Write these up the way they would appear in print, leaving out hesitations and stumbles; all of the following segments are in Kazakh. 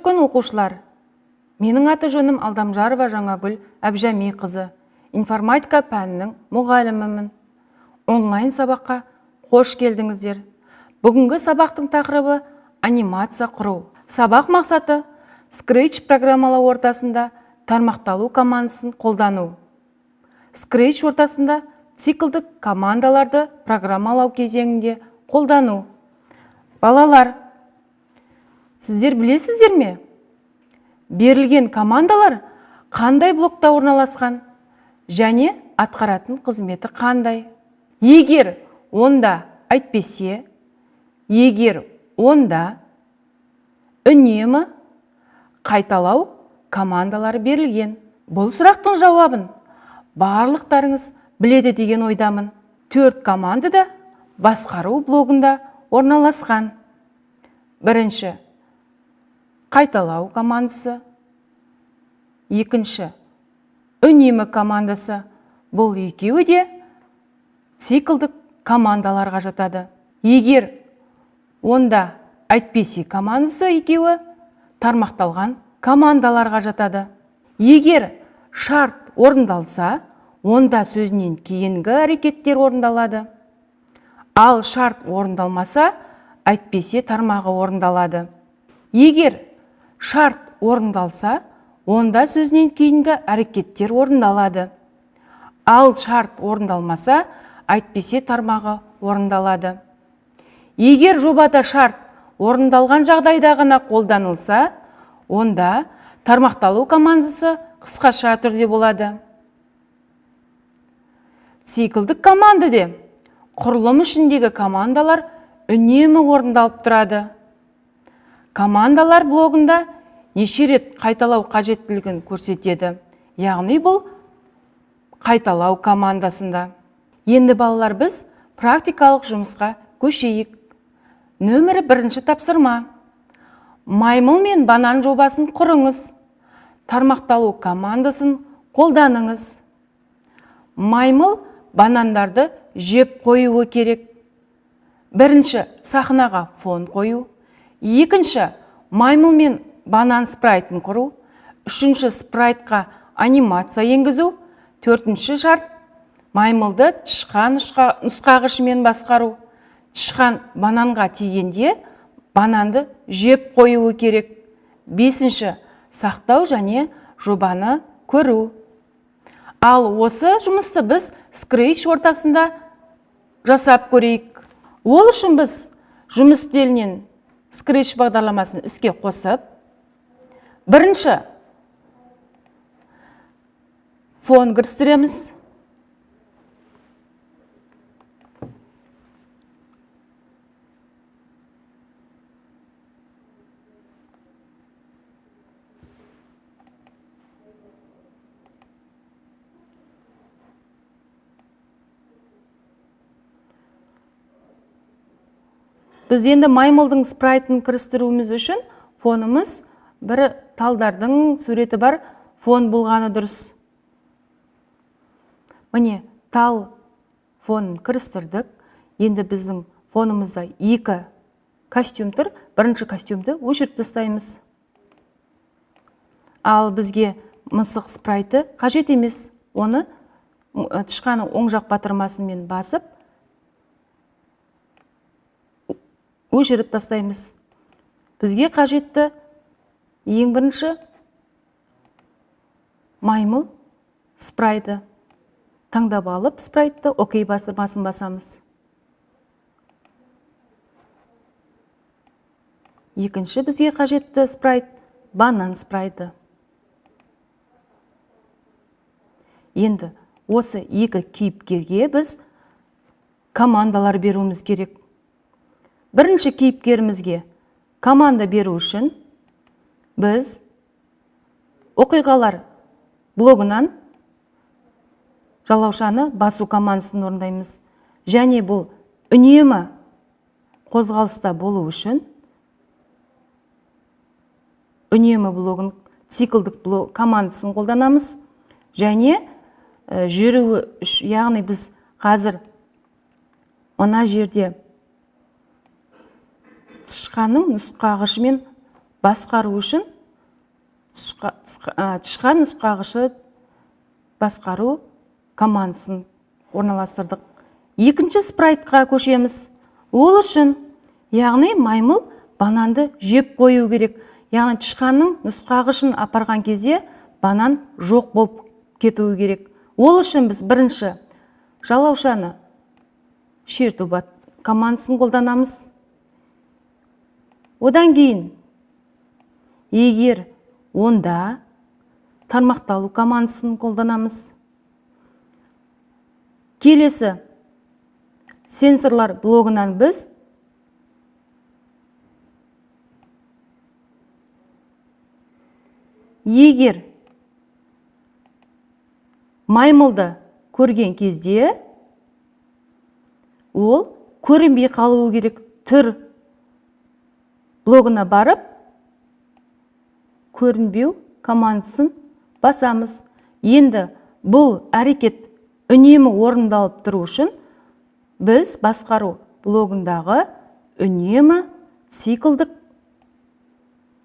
Қайырлы күн, оқушылар! Менің аты-жөнім Алдамжарова Жаңагүл Әбжәмиқызы. Информатика пәнінің мұғалімімін. Онлайн сабаққа қош келдіңіздер. Бүгінгі сабақтың тақырыбы анимация құру. Сабақ мақсаты Scratch программалау ортасында тармақталу командасын қолдану. Scratch ортасында циклдік командаларды программалау кезеңінде қолдану. Балалар, сіздер білесіздер ме? Берілген командалар қандай блокта орналасқан және атқаратын қызметі қандай? Егер онда әйтпесе, егер онда үнемі қайталау командалары берілген. Бұл сұрақтың жауабын барлықтарыңыз біледі деген ойдамын. 4 команда да басқару блогында орналасқан. Бірінші қайталау командасы, екінші үнемі командасы. Бұл екеуі де циклдік командаларға жатады. Егер онда әйтпесе командасы екеуі тармақталған командаларға жатады. Егер шарт орындалса, онда сөзінен кейінгі әрекеттер орындалады. Ал шарт орындалмаса, әйтпесе тармағы орындалады. Егер шарт орындалса, онда сөзінен кейінгі әрекеттер орындалады. Ал шарт орындалмаса, әйтпесе тармағы орындалады. Егер жобада шарт орындалған жағдайда ғана қолданылса, онда тармақталу командасы қысқаша түрде болады. Циклдік командада құрылым ішіндегі командалар үнемі орындалып тұрады. Командалар блогында неше рет қайталау қажеттілігін көрсетеді. Яғни бұл қайталау командасында. Енді балалар, біз практикалық жұмысқа көшейік. Нөмірі бірінші тапсырма. Маймыл мен банан жобасын құрыңыз. Тармақталу командасын қолданыңыз. Маймыл банандарды жеп қоюы керек. Бірінші, сахнаға фон қою. Екінші, маймыл мен банан спрайтын құру. Үшінші, спрайтқа анимация енгізу. Төртінші шарт, маймылды тышқан нұсқағышымен басқару. Тышқан бананға тигенде бананды жеп қоюы керек. Бесінші, сақтау және жобаны көру. Ал осы жұмысты біз Scratch ортасында жасап көрейік. Ол үшін біз жұмыс үстелінен Scratch бағдарламасын іске қосып, бірінші фон кірістіреміз. Біз енді маймылдың спрайтын кірістіруіміз үшін фонымыз бір талдардың суреті бар фон болғаны дұрыс. Міне, тал фонын кірістірдік. Енді біздің фонымызда екі костюм тұр. Бірінші костюмді өшіріп тастаймыз. Ал бізге мысық спрайты қажет емес. Оны тышқанның оң жақ батырмасымен басып өшіріп тастаймыз. Бізге қажетті ең бірінші маймыл спрайты. Таңдап алып спрайтты ОК батырмасын басамыз. Екінші бізге қажетті спрайт банан спрайты. Енді осы екі кейіпкерге біз командалар беруіміз керек. Бірінші кейіпкерімізге команда беру үшін біз оқиғалар блогынан жалаушаны басу командасын орындаймыз. Және бұл үнемі қозғалыста болу үшін үнемі блогын, циклдік блог командасын қолданамыз. Және жүруі үш, яғни біз қазір мына жерде тышқанның нұсқағышымен басқару үшін Тышқан нұсқағышы басқару командасын орналастырдық. Екінші спрайтқа көшеміз. Ол үшін, яғни маймыл бананды жеп қою керек. Яғни тышқанның нұсқағышын апарған кезде банан жоқ болып кетуі керек. Ол үшін біз бірінші жалаушаны шерту командасын қолданамыз. Одан кейін егер онда тармақталу командасын қолданамыз. Келесі сенсорлар блогынан біз егер маймылды көрген кезде ол көрінбей қалуы керек. Түр блогына барып көрінбеу командасын басамыз. Енді бұл әрекет үнемі орындалып тұру үшін біз басқару блогындағы үнемі циклдік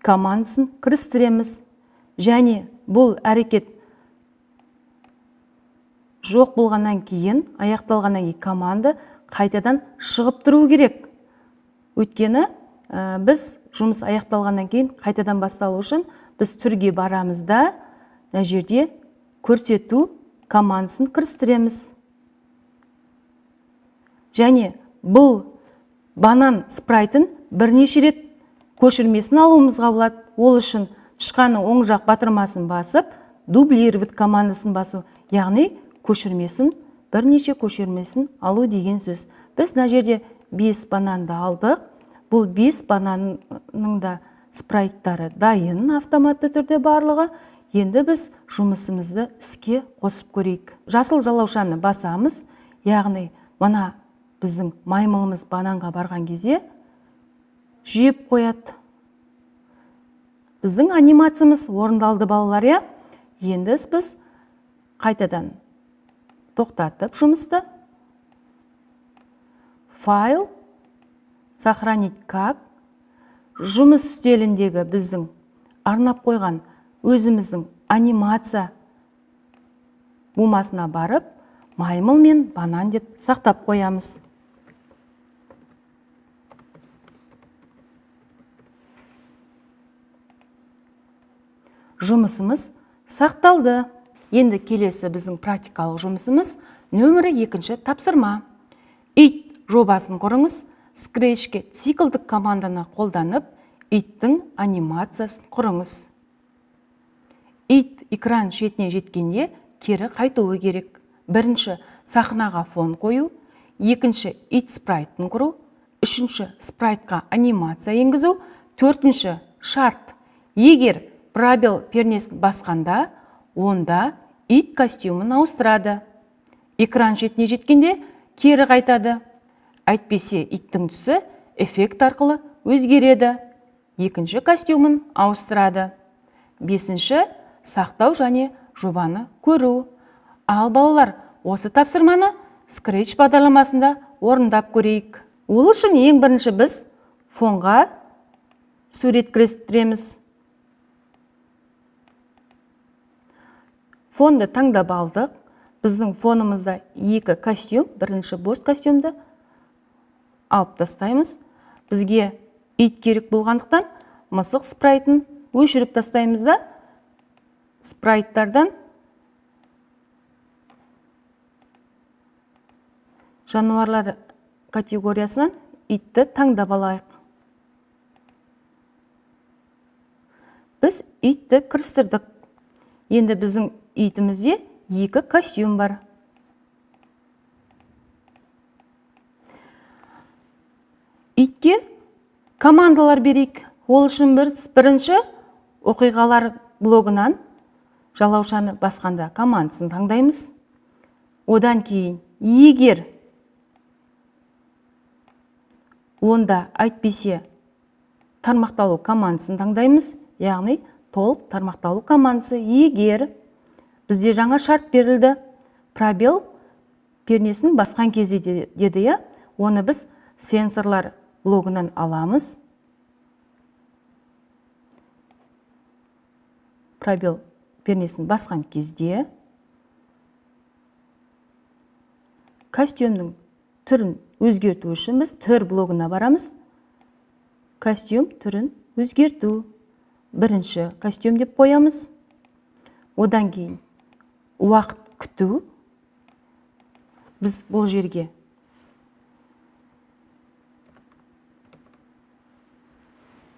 командасын кірістіреміз. Және бұл әрекет жоқ болғаннан кейін, аяқталғаннан кейін команда қайтадан шығып тұру керек. Өйткені біз жұмыс аяқталғаннан кейін қайтадан басталу үшін біз түрге барамыз да, мына жерде көрсету командасын кірістіреміз. Және бұл банан спрайтын бірнеше рет көшірмесін алуымызға болады. Ол үшін тышқанның оң жақ батырмасын басып, дублировать командасын басу, яғни көшірмесін, бірнеше көшірмесін алу деген сөз. Біз мына жерде 5 бананды алдық. Бұл 5 бананның да спрайттары дайын автоматты түрде барлығы. Енді біз жұмысымызды іске қосып көрейік. Жасыл жалаушаны басамыз, яғни мына біздің маймылымыз бананға барған кезде жеп қояды. Біздің анимациямыз орындалды, балалар, иә? Енді біз қайтадан тоқтатып жұмысты. Файл, сохранить как. Жұмыс үстеліндегі біздің арнап қойған өзіміздің анимация бумасына барып, маймыл мен банан деп сақтап қоямыз. Жұмысымыз сақталды. Енді келесі біздің практикалық жұмысымыз нөмірі 2 тапсырма. Ит жобасын құрыңыз. Scratch'ке циклдік команданы қолданып, иттің анимациясын құрыңыз. Ит экран шетіне жеткенде кері қайтуы керек. Бірінші, сахнаға фон қою. Екінші, ит спрайтын құру. Үшінші, спрайтқа анимация енгізу. Төртінші, шарт. Егер пробел пернесін басқанда, онда ит костюмін ауыстырады. Экран шетіне жеткенде кері қайтады. Әйтпесе иттің түсі эффект арқылы өзгереді. Екінші костюмін ауыстырады. Бесінші, сақтау және жобаны көру. Ал балалар, осы тапсырманы Scratch бағдарламасында орындап көрейік. Ол үшін ең бірінші біз фонға сурет кірістіреміз. Фонды таңдап алдық. Біздің фонымызда 2 костюм. Бірінші бос костюмді алып тастаймыз. Бізге ит керек болғандықтан мысық спрайтын өшіріп тастаймыз да, спрайттардан жануарлар категориясынан итті таңдап алайық. Біз итті кірістірдік. Енді біздің итімізде 2 костюм бар. Итке командалар берейік. Ол үшін біз бірінші оқиғалар блогынан жалаушаны басқанда командасын таңдаймыз. Одан кейін егер онда әйтпесе тармақталу командасын таңдаймыз, яғни толық тармақталу командасы. Егер бізде жаңа шарт берілді, пробел пернесін басқан кезде деді, иә, оны біз сенсорлар блогынан аламыз. Пробел пернесін басқан кезде костюмнің түрін өзгерту үшін біз түр блогына барамыз. Костюм түрін өзгерту. Бірінші костюм деп қоямыз. Одан кейін уақыт күту. Біз бұл жерге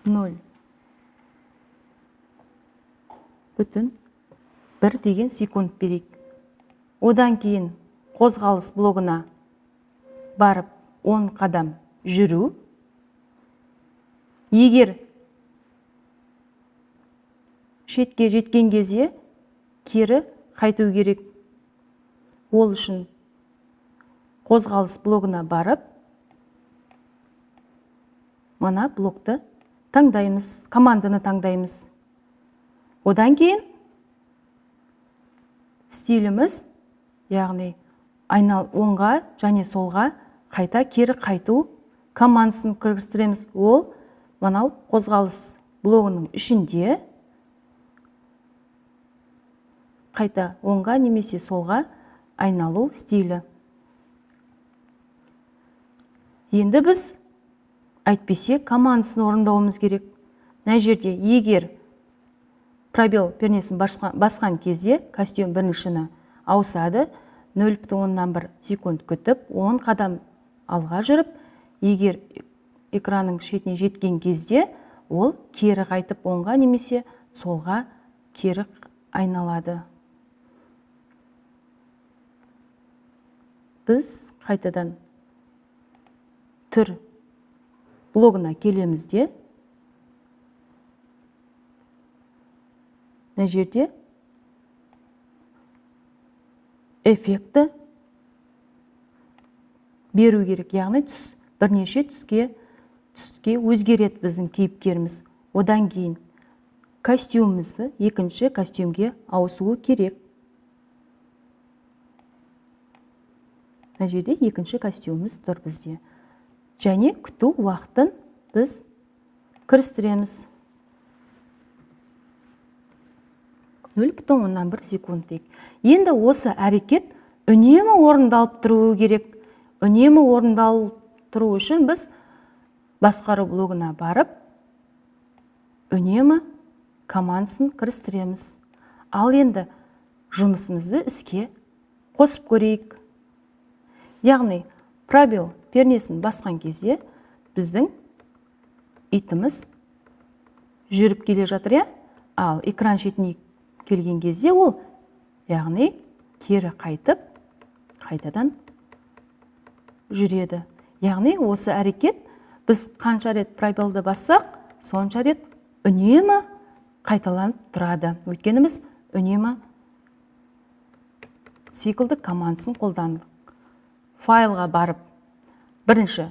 0,1 деген секунд берейік. Одан кейін қозғалыс блогына барып 10 қадам жүру. Егер шетке жеткен кезде кері қайту керек. Ол үшін қозғалыс блогына барып, мына блокты таңдаймыз, команданы таңдаймыз. Одан кейін стиліміз, яғни айнал оңға және солға қайта кері қайту командасын кіргіздіреміз. Ол мынау қозғалыс блогының ішінде қайта оңға немесе солға айналу стилі. Енді біз әйтпесе командасын орындауымыз керек. Мына жерде егер пробел пернесін басқан кезде костюм біріншіні ауысады, 0,1 секунд күтіп, 10 қадам алға жүріп, егер экранның шетіне жеткен кезде ол кері қайтып оңға немесе солға кері айналады. Біз қайтадан түр блогына келеміз де, мына жерде эффекті беру керек, яғни түс бірнеше түске өзгереді біздің кейіпкеріміз. Одан кейін костюмімізді екінші костюмге ауысуы керек. Мына жерде екінші костюміміз тұр бізде. Және күту уақытын біз кірістіреміз. 0,1 секунд дейік. Енді осы әрекет үнемі орындалып тұруы керек. Үнемі орындалып тұру үшін біз басқару блогына барып, үнемі командасын кірістіреміз. Ал енді жұмысымызды іске қосып көрейік. Яғни пробел пернесін басқан кезде біздің итіміз жүріп келе жатыр, ал экран шетіне келген кезде ол, яғни кері қайтып, қайтадан жүреді. Яғни осы әрекет біз қанша рет пробелді бассақ, сонша рет үнемі қайталанып тұрады. Өйткені біз үнемі циклдік командасын қолдандық. Файлға барып, бірінші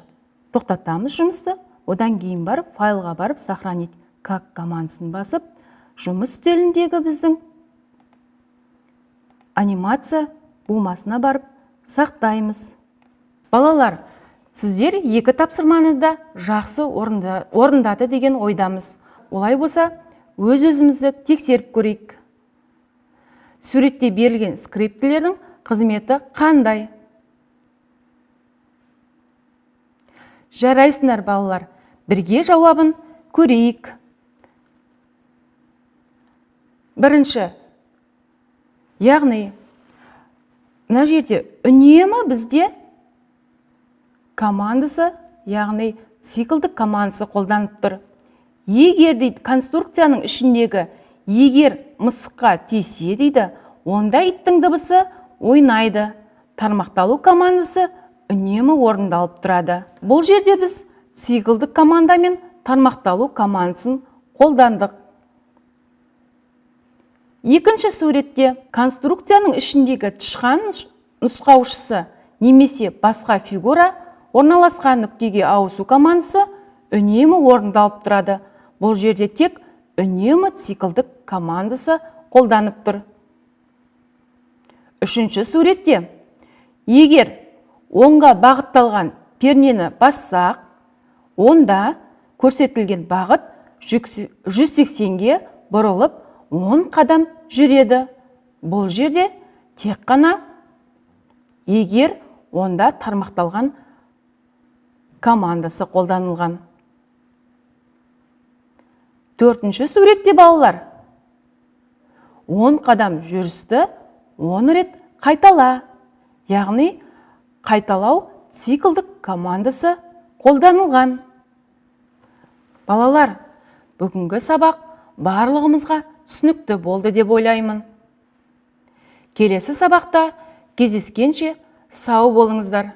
тоқтатамыз жұмысты, одан кейін барып, файлға барып, сохранить как командасын басып, жұмыс үстеліндегі біздің анимация бумасына барып сақтаймыз. Балалар, сіздер екі тапсырманы да жақсы орындады деген ойдамыз. Олай болса, өз-өзімізді тексеріп көрейік. Суретте берілген скриптілердің қызметі қандай? Жарайсыңдар, балалар, бірге жауабын көрейік. Бірінші, яғни мына жерде үнемі бізде командасы, яғни циклдік командасы қолданып тұр. Егер дейді конструкцияның ішіндегі егер мысыққа тисе дейді, онда иттің дыбысы ойнайды. Тармақталу командасы үнемі орындалып тұрады. Бұл жерде біз циклдік команда мен тармақталу командасын қолдандық. Екінші суретте конструкцияның ішіндегі тышқан нұсқаушысы немесе басқа фигура орналасқан нүктеге ауысу командасы үнемі орындалып тұрады. Бұл жерде тек үнемі циклдік командасы қолданып тұр. Үшінші суретте егер оңға бағытталған пернені бассақ, онда көрсетілген бағыт 180-ге бұрылып, 10 қадам жүреді. Бұл жерде тек қана егер онда тармақталған командасы қолданылған. Төртінші суретте балалар 10 қадам жүрісті 10 рет қайтала, яғни қайталау циклдік командасы қолданылған. Балалар, бүгінгі сабақ барлығымызға түсінікті болды деп ойлаймын. Келесі сабақта кездескенше сау болыңыздар.